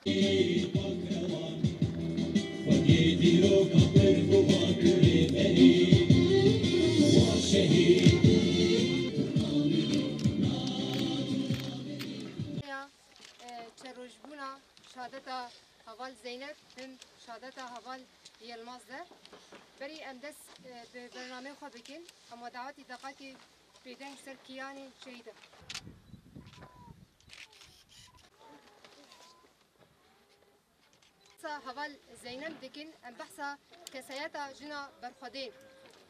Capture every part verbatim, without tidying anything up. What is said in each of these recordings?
Ya, e, çerojbûna şehadeta heval Zeynep him şehadeta heval Yilmaz de. Berî em dest, e, bi bernameyê xwe bikin, em we dawetî deqakê bêdeng ser kiyanê şehîd e. Behsa heval Zeynep dikin, em behsa kesayeta jina berxwedên.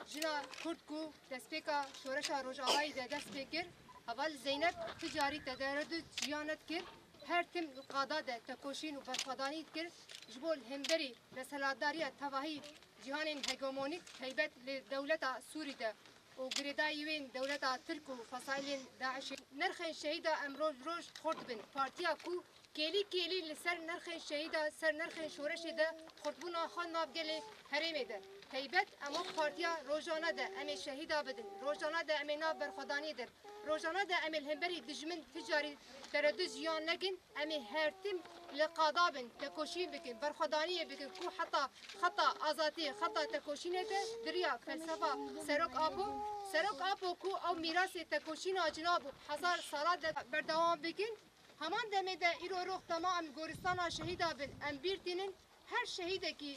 Jina Kurd ku destpêka şoreşa Rojavayî de dest pê kir, heval Zeynep ti carî tederedût jiyan nedikir, her tim li qada de tekoşîn û berxwedanî dikir, ji bo li hemberî desthilatdariya tevahî cîhanên hegemonîk, taybet li dewleta Sûrî de û girêdayî wên dewleta Tirk û fesaîlên DAIŞê. Nirxên şehîda em roj roj xurt dibin. Partiya ku kêlî kêlî li ser nirxên şehîda, ser nirxên şoreşê de xurtbûna xwe nav gelê herêmê de. Taybet em wek partiya rojane de em ê şehîda bidin. Rojane de em ê nav berxwedaniyê de. Rojane de em ê li hemberî dijmin ti carî teredût jiyan nekin. Em ê her tim li qada bin, tekoşîn bikin, berxwedaniyê bikin ku heta xeta azadiyê, xeta tekoşînê de di riya felsefa Serok Apo, Serok Apo ku ew mîrasê tekoşîna cinabû hezar sala de berdewam bikin. Heman demê de îro rox dema em goristana şehîda bin, em bîr tînin her şehîdekî,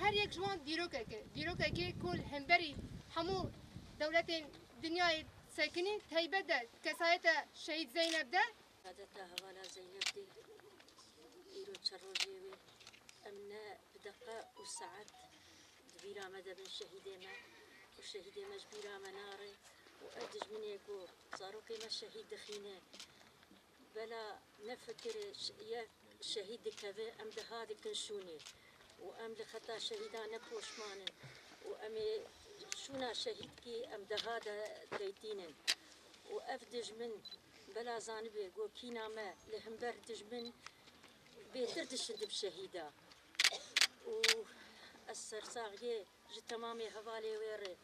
her yek ji wan dîrokek e. Dîrokekê ku li hemberî hemû dewletên dinyayê sekinî, taybet de kesayeta şehîd Zeynep de. Şehadeta hevala Zeynep de îro çend rojê wê. Em ne bi deqa û saet di bîra me de bin şehîdê me û şehîdê me ji bîra me nare û ev dijminê ku zarokê me şehîd dixîne, bela ne fikirê ş-, ye şehîd dikeve, em deha dikin şûnê û em li xeta şehîdan ne poşman in û em ê şûna şehîdkî em deha de deytînin û ev dijmin bela zanibê ku kîna me li hember dijmin bêtir dişin di bi şehîda û ez sersaxiyê ji temamê hevalê wê re.